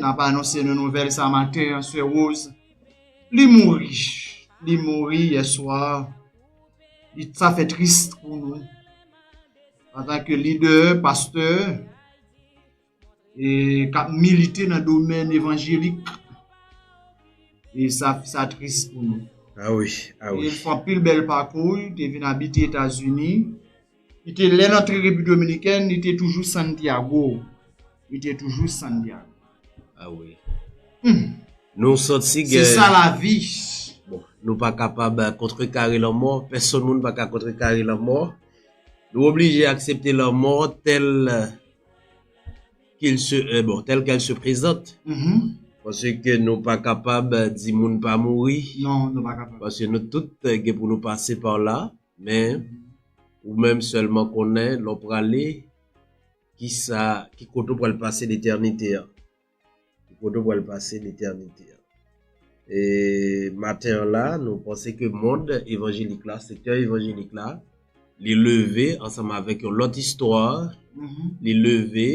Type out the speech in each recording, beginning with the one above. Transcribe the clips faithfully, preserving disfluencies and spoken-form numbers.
N ap anonse nou nouvèl sa maten an, Sè Rose. Li mouri. Li mouri yèswa. Li, sa fè tris pou nou. Antanke lidè, pastè, e k ap milite nan domèn evanjelik. E sa, sa tris pou nou. Ah wi, ah wi. Li fè anpil bèl pakou, li te vin abite Etazini. Li te, lè l antre Repiblik Dominikèn, li te toujou Santiago. Li te toujou Santiago. Ah wi. Hmm. Nou santi gen... Se sa lavi. Bon, nou pa kapab kontrekare lanmò. Pèsonn moun pa ka kontrekare lanmò. Nou oblije aksepte lanmò tèl qu'il se, euh, bon, tèl qu'elle se présente. Mhm. Paske nou pa kapab di moun pa mouri. Non, nou pa kapab. Paske nou tout, euh, gen pou nou pase pa la, men ou menm sèlman konnen lè w prale, ki sa, ki kote w pral pase letènite a. Ki kote w pral pase letènite a. E maten an la, nou panse ke mond evanjelik la, sektè evanjelik la, li leve ansanm avèk yon lòt istwa, mhm, li leve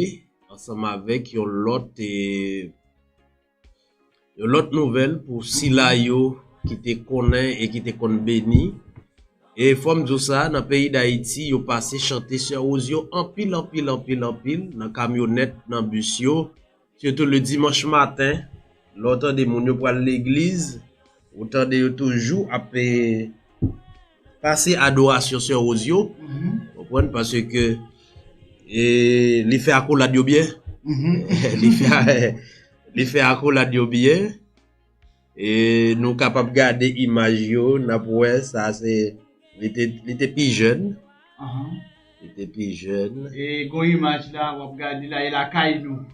ansanm avèk yon lòt, e, yon lòt nouvèl pou sila yo ki te konnen e ki te konn beni. E fò m di w sa, nan peyi Dayiti, yo pase chante Sè Rose yo anpil, anpil, anpil, anpil, nan kamyonèt, nan bis yo, sitou le dimanch maten, lè w tande moun yo pral legliz, ou tande yo toujou ap, e, pase adorasyon Sè Rose yo, mhm, konprann, paske, e, li fè akolad yo byen. Mhm. Li fè, li fè akolad yo byen. E nou kapab gade imaj yo, n ap wè sa se, li te, li te pi jèn. Ahan. Li te pi jèn. E gon imaj la, w ap gade la, e lakay nou.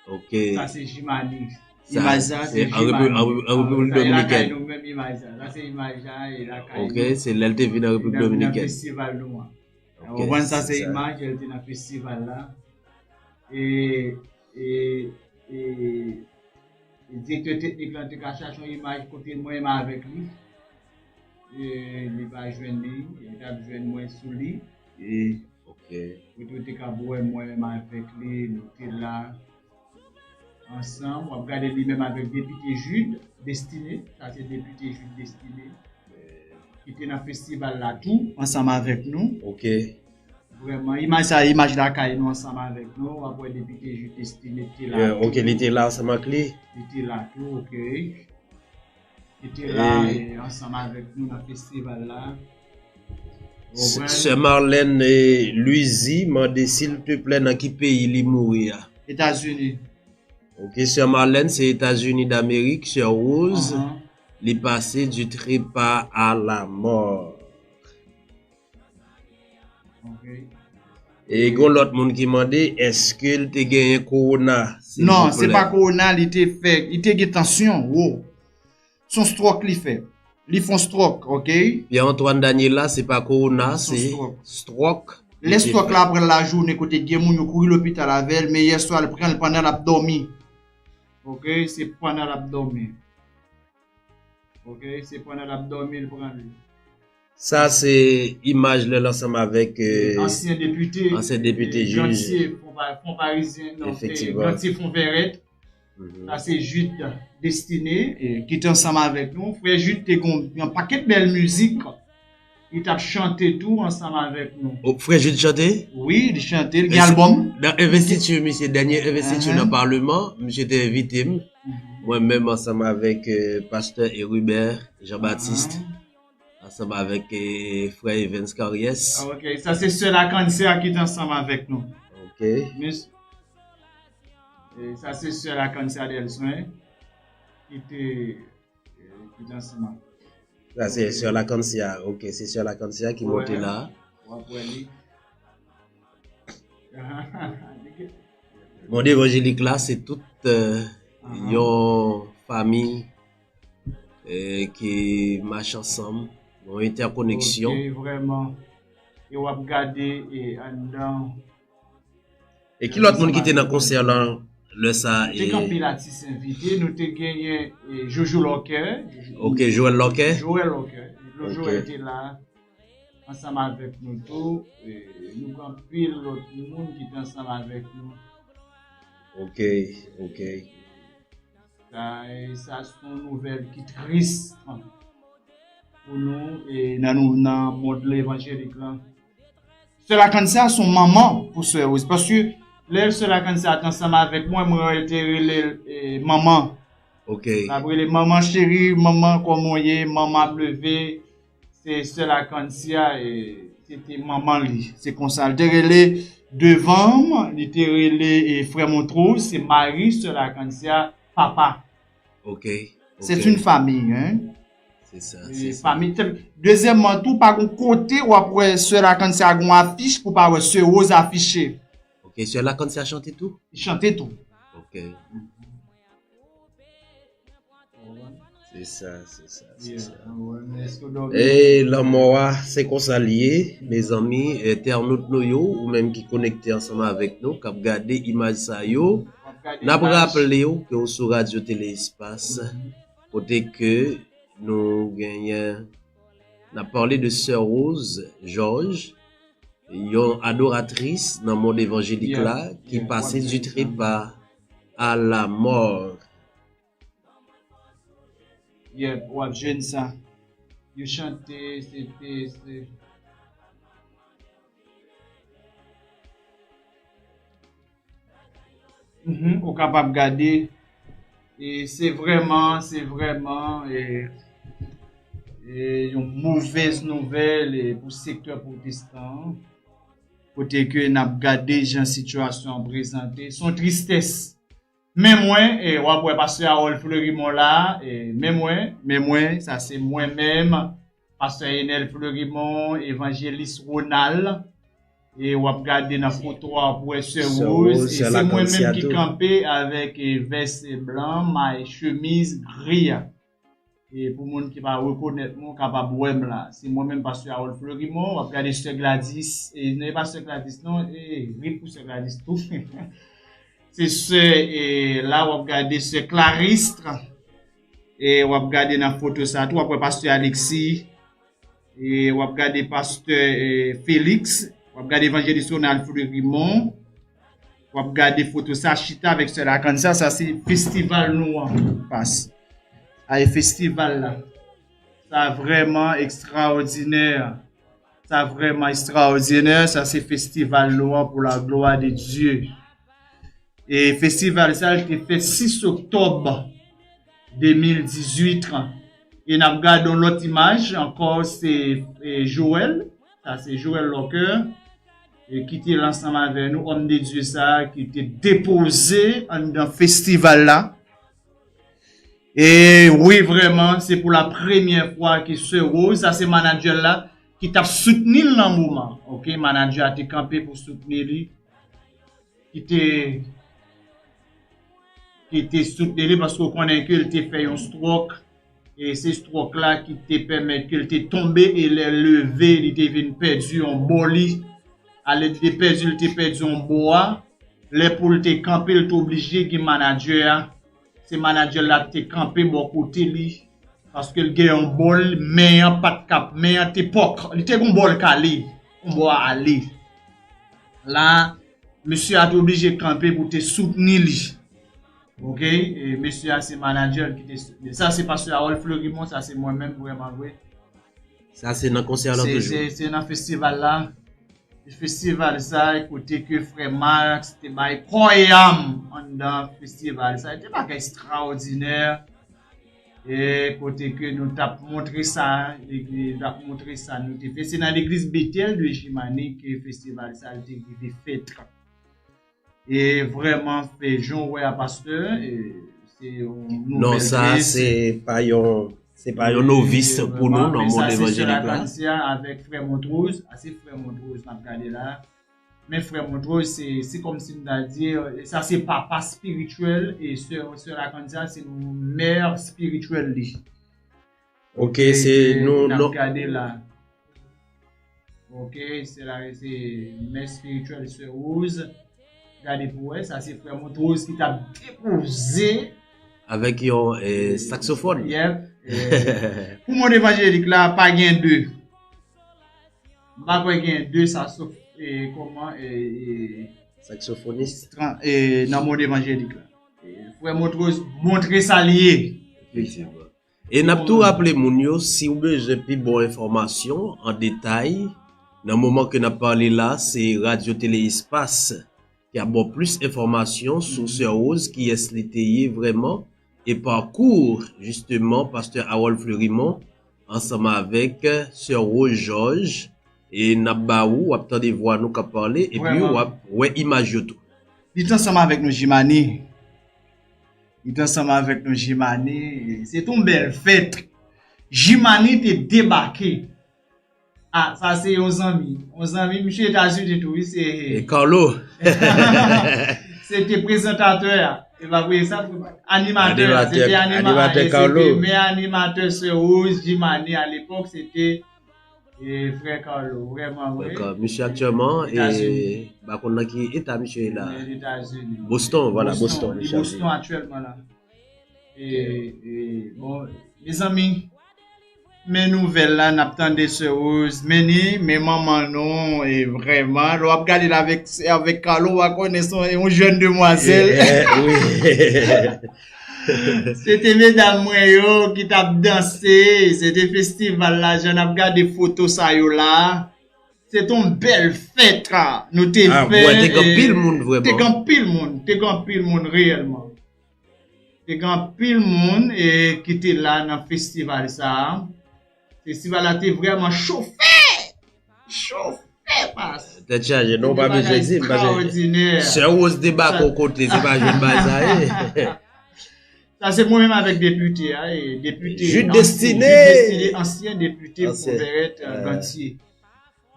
Ok. Sa se Jimani. Sa, imaj sa, se se an Repi-, Jimani. An Repi-, an Repiblik Dominikèn. Sa e lakay nou, menm imaj sa. Sa se imaj la, e lakay nou. Ok, se lè l te vin an Repiblik Dominikèn. Nan festival nou an. Ok, ou konprann sa se imaj, lè l te nan festival la. E, e, e, e direktè teknik lan te ka chache yon imaj kote mwen menm avèk li. E li pa jwenn li, e li t ap jwenn mwen sou li. E, ok. Kote ou te ka wè mwen menm avèk li, nou te la ansanm. W ap gade li menm avèk depite Jude Destiné. Sa se depite Jude Destiné. Ki te nan festival la tou, ansanm avèk nou. Ok. Vrèman, imaj sa, imaj lakay nou ansanm avèk nou. W ap wè depite Jude Destiné te la tou. Yeah, ok, li te la ansanm ak li. Li te la tou, ok. Li te la, e, ansanm avèk nou nan festival la. Ou konprann? Sè Marlène, e, Louisy mande, silteplè, nan ki peyi li mouri a? Etazini. Ok, Sè Marlène, se Etazini Damerik, Sè Rose, ahan, li pase du trépas à la mort. Ok. E gon lòt moun ki mande, èske l te genyen kowona, silvouplè? Non, se pa kowona, li te fè, li te gen tansyon wo. Se yon stròk li fè. Li fè yon stròk, ok? Pierre Antoine Daniela, se pa kowona, se stròk. Stròk. Lè stròk la pran l lajounen kote gen moun yo kouri lopital avè l, men yèswa l pran l pandan l ap dòmi. Ok, se pandan l ap dòmi. Ok, se pandan l ap dòmi l pran l. Sa se imaj lè l ansanm avèk, e, ansyen depite, ansyen depite, e, jij. Gantye Fon Pa-, Fon Parizyen, non, e, efektivman. Gantye Fon Vèrèt. Mhm. Sa se Jude Destiné, e, ki te ansanm avèk nou. Frè Jude te gon yon pakèt bèl mizik. Li t ap chante tou ansanm avèk nou. O, frè Jude chante? Wi, li chante. Li gen albòm. Nan envestiti, misye, dènye envestiti nan Paleman, misye te envite m. Mhm. Mwen menm ansanm avèk, e, pastè Herubert Jean-Baptiste. Ansanm avèk, e, frè Evans Carriès. Ah, ok. Sa se sè Lakann sè a ki te ansanm avèk nou. Ok. Mis-, e, sa se sè Lakann sè Adelson ki te, e, ki te ansanm avèk nou. Sa se sè Lakann sè a. Ok, se sè Lakann sè a ki monte la. W ap wè li. Mond evanjelik la, se tout, e, yon fanmi, e, ki mache ansanm, yon entèkoneksyon. Ok, vrèman. E w ap gade, e, anndan. E ki lòt moun ki te nan konsè lan lè sa a? Te gen anpil atis envite. Nou te genyen, e, Jojo Lòkè. Ok, Joël Lòkè. Joël Lòkè. Jojo te la. Ansanm avèk nou tou, e, nou gen anpil lòt moun ki te ansanm avèk nou. Ok, ok. Sa, e sa se yon nouvèl ki tris pou nou e nan nou nan mond levanjelik lan. Sè Lakansia se yon manman pou Sè Rose. Paske lè Sè Lakansia te ansanm avèk mwen, mwen te rele l e, manman. Ok. M ap rele manman cheri, manman kòman w ye, manman ap leve. Se Sè Lakansia, e, se te manman li. Se konsa. Li te rele devan m, li te rele e, frè Montrose, se mari Sè Lakansia, papa. Ok. Se yon fanmi, hein? Se sa, E, se sa. Fanmi. Dezyèmman, tou, pa gon kote w ap wè Sè Lakansia gon afich pou pa wè Sè Rose afiche. Ok, Sè Lakansia chante tou? Li chante tou. Ok. Se sa, se sa, se Yeah, sa. mwen, èske w dòmi? E lanmò a, se konsa l ye, mezanmi, entènot nou yo, ou menm ki konekte ansanm avèk nou, k ap gade imaj sa yo, W ap gade n ap imaj. Raple w ke w sou Radyo Tele Espas, kote ke nou genyen, n ap pale de Sè Rose Georges, yon adoratris nan mond evanjelik Yeah, la, ki yeah, pase w ap du jwenn sa. Trépas à la mort. Yep, w ap jwenn sa. Yo chante, se te, se. Mhm, ou kapab gade. E se vrèman, se vrèman e, e yon movèz nouvèl e pou sektè pwotestan an. Kote ke n ap gade jan sitiyasyon an prezante. Se yon tristès. Men mwen, e w ap wè pastè Harold Fleurimond la, e men mwen, men mwen, sa se mwen menm, pastè Enel Fleurimond, evanjelis Ronald, e w ap gade nan foto a, w ap wè sè Rose, e se mwen menm ki kanpe avèk e, vès e blan, may chemiz gri a. E pou moun ki pa rekonèt mwen, w kapab wè m la. Se mwen menm, pastè Harold Fleurimond, w ap gade sè Gladys, e non, e pa sè Gladys non, e rip pou sè Gladys tou. Se sè, e la w ap gade sè Clarisse, e w ap gade nan foto sa tou, w ap wè pastè Alexis, e w ap gade pastè e, Félix, w ap gade evanjelis Ronald Fleurimond, w ap gade foto sa chita avèk sè Lakann sa, sa se festival nou an, pas. Ay festival la. Sa vrèman ekstraòdinè. Sa vrèman ekstraòdinè. Sa se festival nou an pour la gloire de Dieu. E festival sa l te fèt sis oktòb de mil dizuit. E n ap gade yon lòt imaj ankò, se e, Joël. Sa se Joël Locker e, ki te la ansanm avè nou, òm de Dye sa a ki te depoze anndan festival la. E wi, vrèman, se pou la premyè fwa ke sè Rose, sa se manadjè l la, ki t ap soutni l nan moman. Ok, manadjè a te kanpe pou soutni li, ki te ki te soutni li, paske w konnen ke l te fè yon stròk, e se stròk la ki te pèmèt ke l te tonbe, e lè l leve, li te vin pèdi yon bò li. Alè li te pèdi, li te pèdi yon bò a. Lè pou l te kanpe, l te oblije gen manadjè a. Se manadjè la ki te kanpe bò kote li. Paske l gen yon bò l, men an pa t kap, men an te pòk. Li te gen yon bò l k ale, yon bò a ale. La, mesye a te oblije kanpe pou te soutni li. Ok, e mesye a se manadjè l ki te soutni. Sa se pastè Harold Fleurimond, sa se mwen menm vrèman vre. Sa se nan konsè a lan Se, toujou. se, se nan festival la. Festival sa, kote ke frè Max te bay kò e am anndan festival sa. Se te bagay ekstraòdinè. E kote ke nou t ap montre sa, legliz t ap montre sa nou te fè. Se nan legliz Bethel de Jimani ke festival sa te rive fèt. E vrèman, fè jan w wè a pastè, e se yon Non, nouvèl sa ke se pa yon se pa yon novis pou nou nan mond evanjelik la. Lakansia avèk frè Montrose, a se frè Montrose n ap gade la. Men frè Montrose, se, se kòmsi m ta di, e sa se papa espirityèl, e sè, sè Lakansia, se mè espirityèl li. Ok, se nou, n ap nou, gade la. Ok, se la, se mè espirityèl sè Rose. Gade pou wè, sa se frè Montrose ki t ap depoze. Avèk yon e, saksofòn. Yep. E, pou mond evanjelik la, pa gen de. M pa kwè gen de sakso, e, kòman, e, e, Saksofonis. tran- e, nan mond evanjelik la. E, Frè Montrose montre sa l ye. Efektivman. E n ap tou raple moun yo, si w bezwen pi bon enfòmasyon an detay, nan moman ke n ap pale la, se Radyo Tele Espas ki ap ba w plis enfòmasyon sou Sè Rose, kiyès li te ye vrèman, e pakou, jisteman, Pastè Harold Fleurimond, ansanm avèk Sè Rose Georges, e n ap ba ou, w ap tande vwa nou k ap pale, epi w ap wè imaj yo tou. Li t ansanm avèk nou, Jimani. Li t ansanm avèk nou, Jimani. Se t yon bèl fèt. Jimani te debake. Ah, sa se yon zanmi. Yon zanmi, misye Etazini tou, wi, se E Carlo. Se te prezantatè a. E pa vre sa, animatè a. Se te animatè, animatè e se Carlo. Se te men animatè Sè Rose, Jimani a lepòk, se te e frè Carlo, vrèman vre. Frè Carlo, misye aktyèlman, e Etazini. M pa konn nan ki eta misye ye la. Etazini. Boston, vwala, Boston, Boston, li misye Boston ye. Aktyèlman la. E, e, bon, mezanmi, men nouvèl la, n ap tande Sè Rose, men ni, men manman nou, e vrèman, lè w ap gade l avèk, avèk Carlo, w a konnen se yon, yon jèn demwazèl. E, e, wi. Se te medam mwen yo ki t ap danse, se te festival la, jan n ap gade foto sa yo la. Se te yon bèl fèt, a, nou te fè, te gen anpil moun vrèman. Te gen anpil moun, te gen anpil moun reyèlman. Te gen anpil moun, e, ki te la nan festival sa a. Festival la te vrèman chofe! Chofe, pas! Tèt chaje, non, w pa bezwen di m, paske Sè Rose debake yon kote, se pa jwenn bagay sa ye. Sa se mwen menm avèk depite a, e depite Jude Destiné. Jude Destiné, ansyen depite Provèrèt, e, Gantye.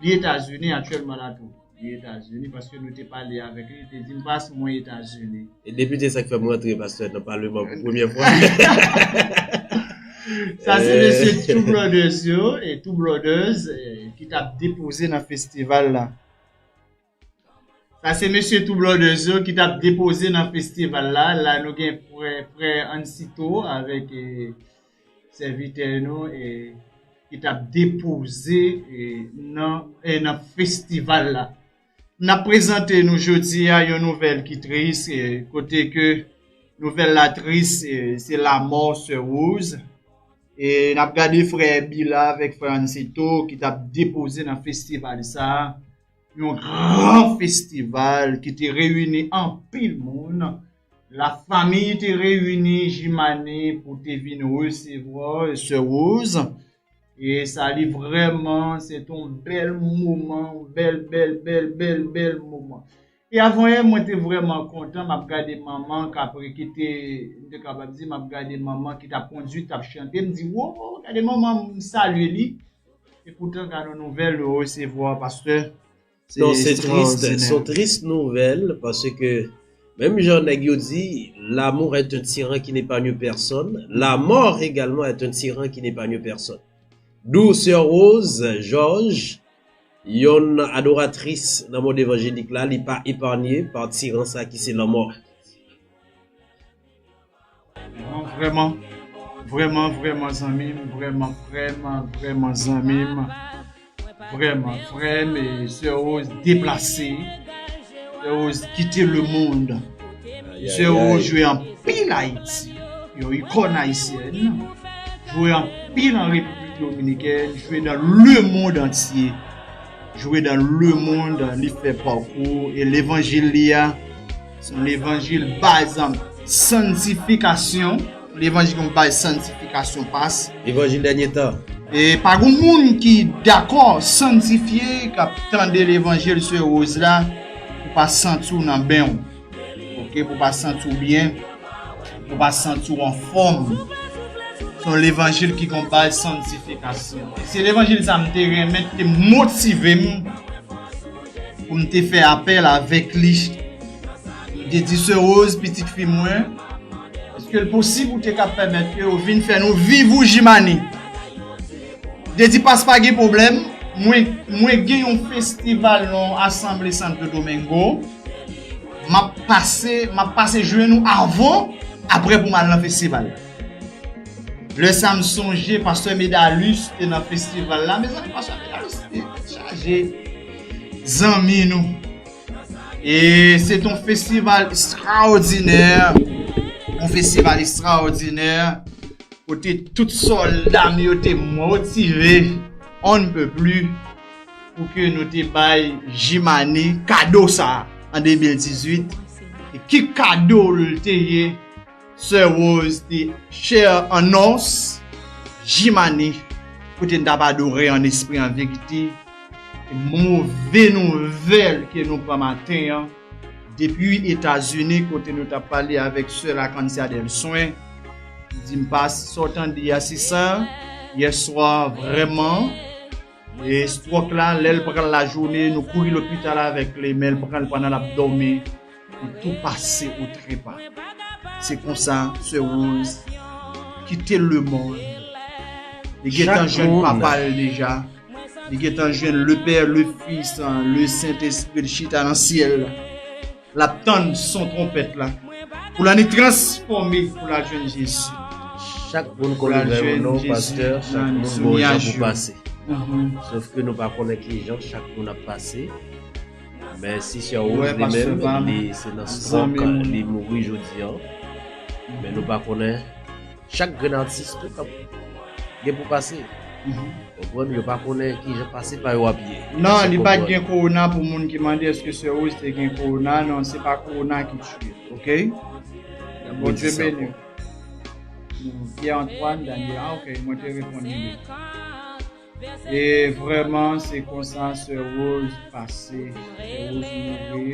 Li Etazini aktyèlman la tou. Li Etazini paske nou te pale avèk li, li te di m, "Pas, mwen Etazini." E depite sa k fè m rantre, pastè, nan paleman pou premyè fwa. Sa se mesye Two Brothers yo, e Two Brothers, e, ki t ap depoze nan festival la. Sa se mesye Two Brothers yo ki t ap depoze nan festival la. La nou gen frè, frè Ansito avèk, e, sèvitè nou, e, ki t ap depoze, e, nan, e, nan festival la. N ap prezante nou jodi a yon nouvèl ki tris, e, kote ke nouvèl la tris, e, se lamò Sè Rose. E n ap gade frè Bila avèk frè Ansito ki t ap depoze nan festival sa a. Yon gran festival ki te reyini anpil moun. Lafanmi te reyini Jimani pou te vin resevwa Sè Rose. E sa li vrèman, se te yon bèl moman, yon bèl, bèl, bèl, bèl, bèl moman. E avan yè, mwen te vrèman kontan, m ap gade manman k ap ki te, m te kapab di, m ap gade manman ki t ap kondui, t ap chante, m di, "Wo, gade manman, m salye li." E poutan, gade yon nouvèl, yo resevwa pastè. Non, se tris, se yon tris nouvèl, paske menm jan nèg yo di, l'amour est un tyran qui n'épargne personne, la mort également est un tyran qui n'épargne personne. D'où Sè Rose Georges, yon adoratris nan mond evanjelik la, li pa epanye pa tiran sa ki se lanmò. Vrèman, vrèman, vrèman, zanmi m, vrèman, vrèman, vrèman, zanmi m, vrèman, frè m, e Sè Rose deplase, Sè Rose kite lemonn. Sè Rose jwe anpil Ayiti, yon ikòn ayisyèn, jwe anpil an Repiblik Dominikèn, jwe nan lemonn antye. Jwe dan lemonn, li fè pakou, e levanjil li a, se yon levanjil baz santifikasyon, levanjil yon baz santifikasyon pas. Levanjil dènye tan. E pa gen moun ki dakò santifye, k ap tande levanjil Sè Rose la, pou pa santi w nan ben w. Oke, pou pa santi w byen, pou pa santi w anfòm. Se yon levanjil ki gon baz santifikasyon. E se levanjil sa m te renmen, te motive m pou m te fè apèl avèk li. M te di, Sè Rose, pitit fi mwen, èske l posib ou te ka pèmèt ke yo vin fè nou viv ou Jimani? M te di, Pas, pa gen pwoblèm, mwen, mwen gen yon festival nan yon asanble Santo Domingo. M ap pase, m ap pase jwenn ou avan, apre pou m al nan festival. Lè sa m sonje pastè Medalus te nan festival la. Mezanmi, pastè Medalus te chaje zanmi nou. E se t on festival ekstraòdinè. Yon festival ekstraòdinè kote tout sòlda m yo te motive on ne peut plus pou ke nou te bay Jimani kado sa an de mil dizuit. E ki kado l te ye? Sè Rose te share annons Jimani kote n t ap adore an espri an verite. E move nouvèl ke nou pran maten an depi Etazini kote nou t ap pale avèk sè Lakansia Delswen. Li di m pa si sa w tande a se sa. Yèswa vrèman e stroke la, lè l pran lajounen, nou kouri lopital avèk li, men l pran l pandan l ap dòmi. Li tou pase o trepa. Se konsa, Sè Rose kite lemonn. Li gentan jwenn papa l deja. Li gentan jwenn le Père, le Fils, le Saint-Esprit, l chita nan syèl la. L ap tann son twonpèt la. Pou l annik transfòme, pou l al jwenn Jezi. Chak moun konn lè yo non, pastè, chak moun gon jan pou pase. Sof ke nou pa konnen ki jan chak moun ap pase. Men si Sè Rose li menm, li se nan stroke li mouri jodi an. Men nou pa konnen chak grenn atis tou k ap gen pou pase. Konprann? Yo pa konnen ki jan pase pa yo ap ye. Non, li pa t gen kowona pou moun ki mande èske Sè Rose te gen kowona. Non, se pa kowona ki tiye l, oke? Bondye beni w. Pierre Antoine Daniel, ah, oke, mwen te reponn li. E vrèman, se konsa Sè Rose pase. Sè Rose mouri. Li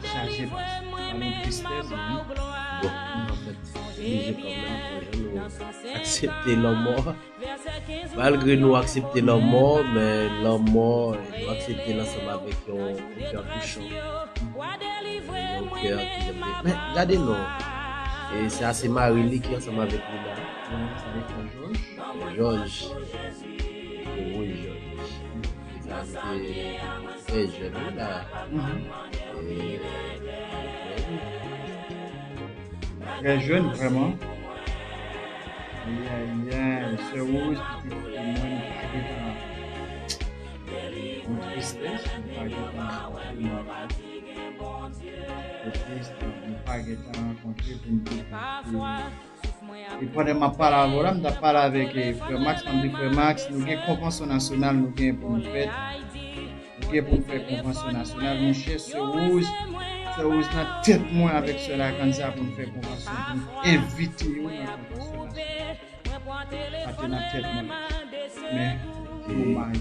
chaje pase. Pa yon tristès, wi. Bon, anfèt, oblije kanmenm, fò jan nou aksepte lanmò. Malgre nou aksepte lanmò, men lanmò, nou aksepte l ansanm avèk yon, yon kè touchan. Yon kè ki janm te. Men, gade non. E sa se mari li ki ansanm avèk li la. Jòj. Jòj. Wi, Jòj. Sa se trè jèn, wi, la. E, Trè jèn, vrèman. Ayayay, ayayay, Sè Rose, pitit fi mwen, nou pa gentan. Yon tristès, nou pa gentan. Yon tristès, nou pa gentan rankontre pou n te. E pandan m ap pale avè w la, m t ap pale avèk, eh, frè Max, m ap di frè Max, nou gen konvansyon nasyonal, nou gen pou nou fèt. Nou gen pou n fè konvansyon nasyonal. Monchè, Sè Rose, Sè Rose nan tèt mwen avèk Sè Lakansia pou n fè konvansyon, pou n envite yo nan konvansyon nasyonal. Sa te nan tèt mwen. Men, domaj.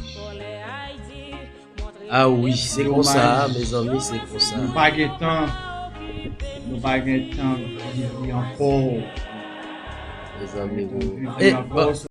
Ah wi, se konsa, domaj, mezanmi, se konsa. Nou pa gen tan. Nou pa gen tan viv li ankò. Mezanmi, nou. Eh, bon.